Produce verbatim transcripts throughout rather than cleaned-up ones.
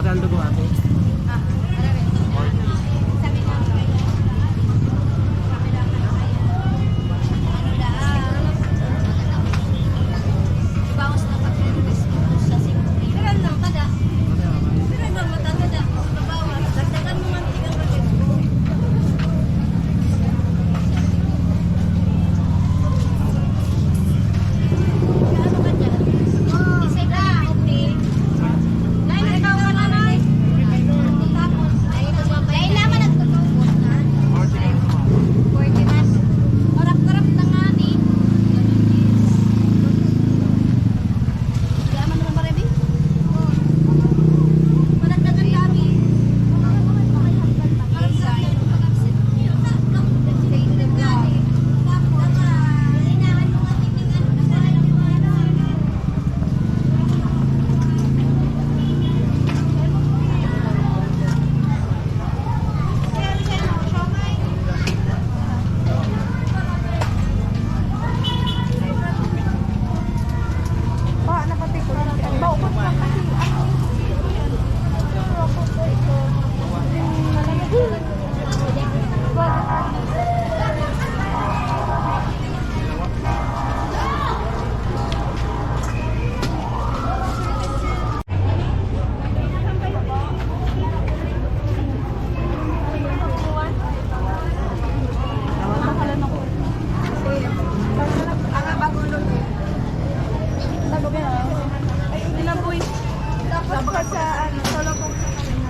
Ang dugo, ate. Ah, marami. Sabi nga, ano da, ah, bawas na pag-release ko sa singko. Pero lang kada. Pero lang mata kada. Bawas. Dagdagan mo man tigang release ko. Ano ka dyan? Isa ka, okay. Nay, ikaw ka na, Nay. Tapos, ay, ay, naman nagtutubos na. Forty months. Harap-harap na nga ni. Kaya man naman, Marebi? Managdagan kami. Pa, napatay ko lang. Baon pa kasi, ano, Tapos pa sa, ano, solo kong sa kanila.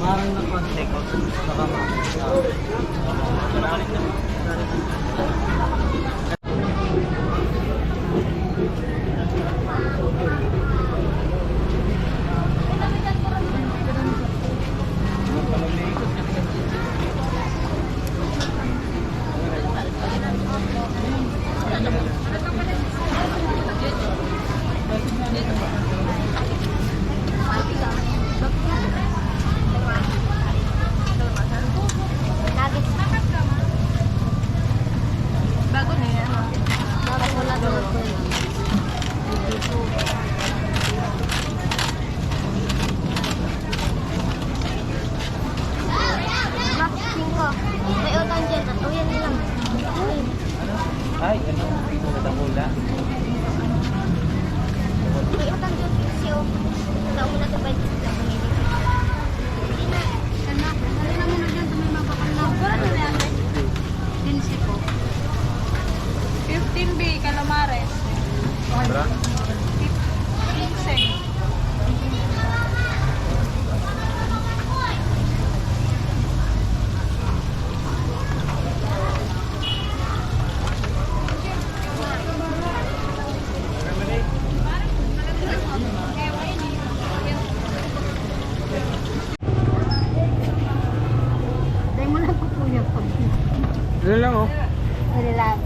Parang nag-contact ako. Baka ma- Bago na yan. Bago na doon. Max, singko. May utang dyan. At uyan na lang. Ay, ano? May utang dyan. Kasi, oh, tao mo na itong bayad. Hindi na. Sana, dali lang muna dyan sa may mabakal na. Wala na yan, eh. Quince po. Fifteen B, calamares. Sobra? Quince. Dahil mo lang po, kuya, pag- Ano lang, oh? Ano lang.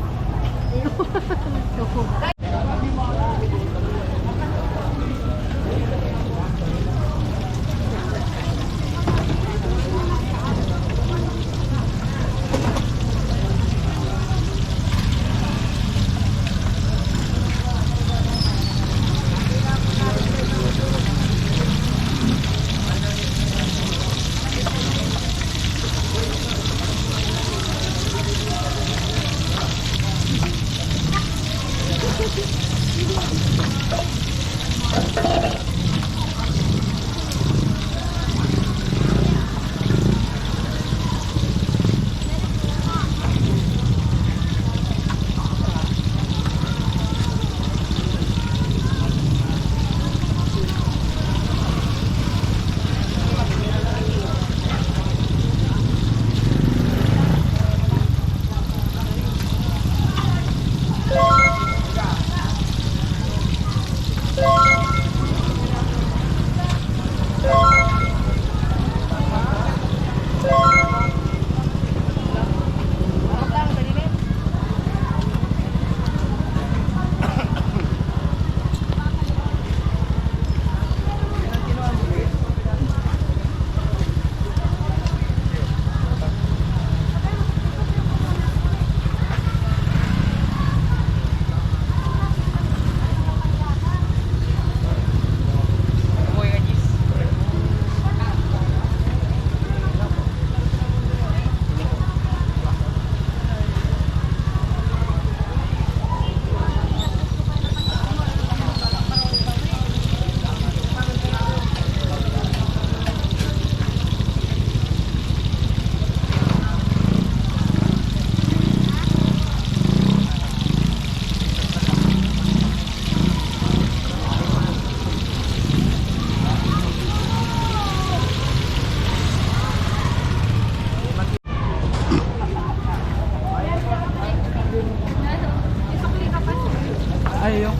Ay, iyo.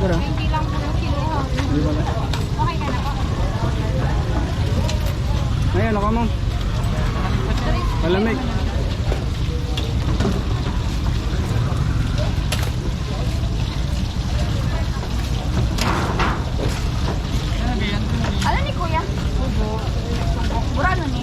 Tara. Hindi lang po yung kinuha. Hindi mo na. Okay ka na po. Ayan, ako mo. Malamig. Ano ni Kuya? Ubo. Burano ni?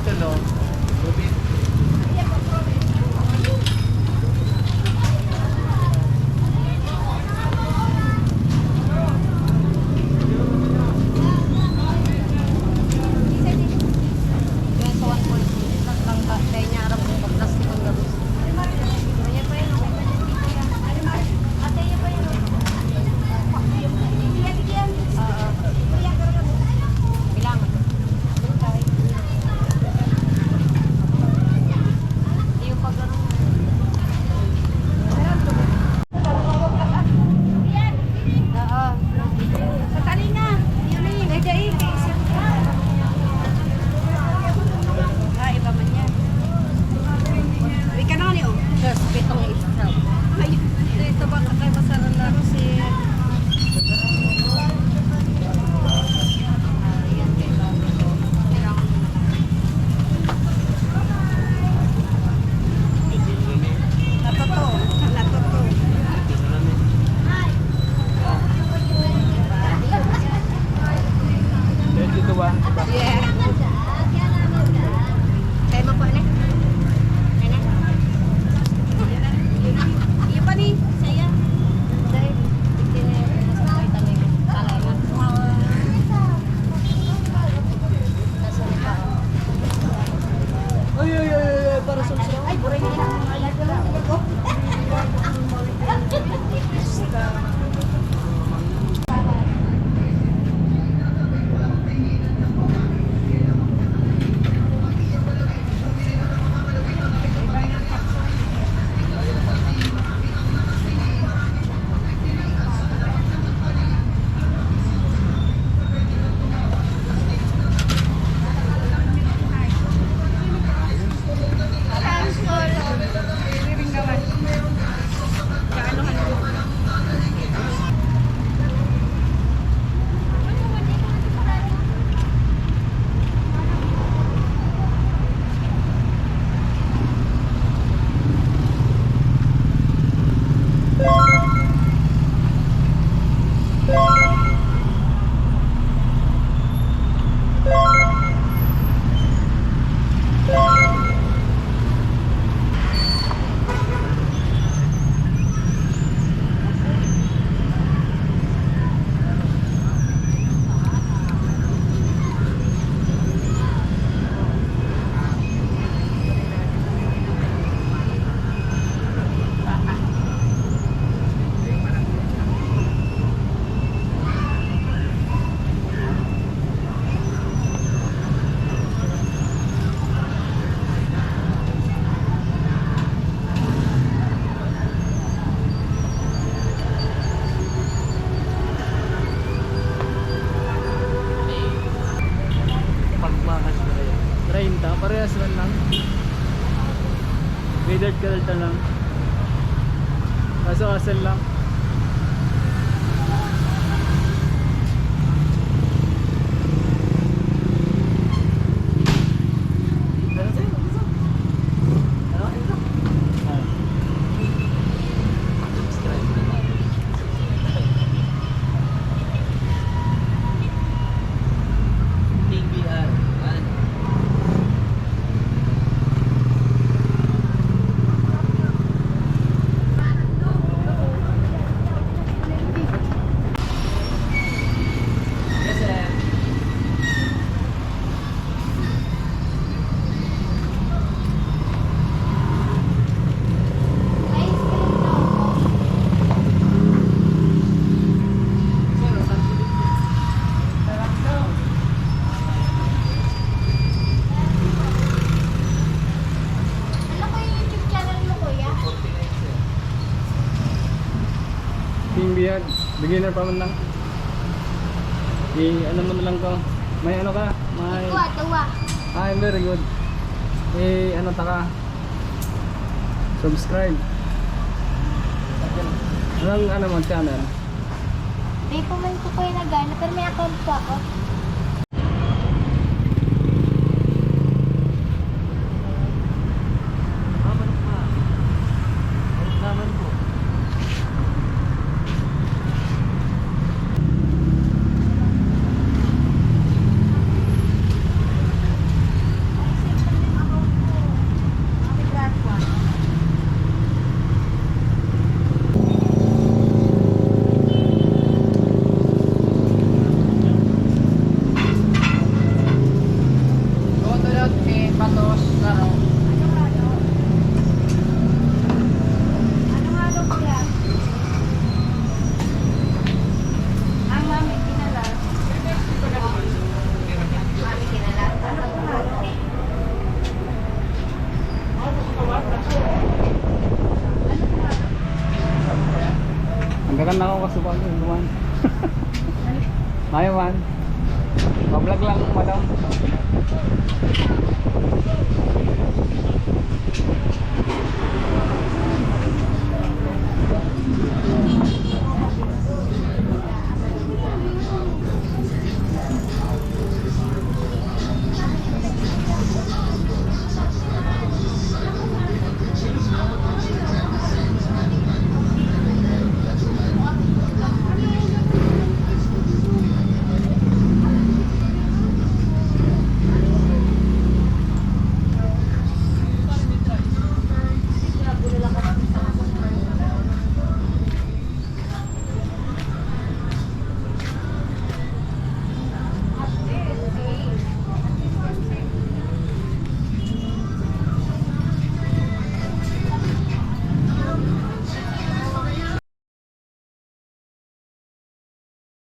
Oo. Sa talinga. Yun eh. Ay, dai, kay sir. Ah, iba man yan. Uy, ka na ni, oh. Yes, pitong isa. Ay, ito ba? Kaya masarap na. Kasi, ah, yan, kay Bobby. Natuto. Natuto. Dito ba? Yeah. Kaya mo po, ne? Ayan na. Yun pa ni, saya. Dahil, ito na yung nasa may tanay. Palay na. Ay, ay, ay, ay, ay, para sa... Ay, buray na yun. Pagmahal na kayo. Treinta, parehas man lang. May dart ka lang. Kaso asal lang. Ano po yung YouTube channel mo, kuya? King Bihag, beginner pa man lang. I-ano mo na lang ko. May ano ka? May... Tuwa, tuwa. Ah, very good. I-ano ta ka? Subscribe. Anong ano mo channel? Di pa man ko kayo nagana, pero may account po ako. Patos, laro. Anong halo? Anong halo, kuya? Ang mami kinala. Mami kinala. Ano pong halo? Ang gaganda ko kasi ba yung duman. Mayo man. Pa-vlog lang, madam.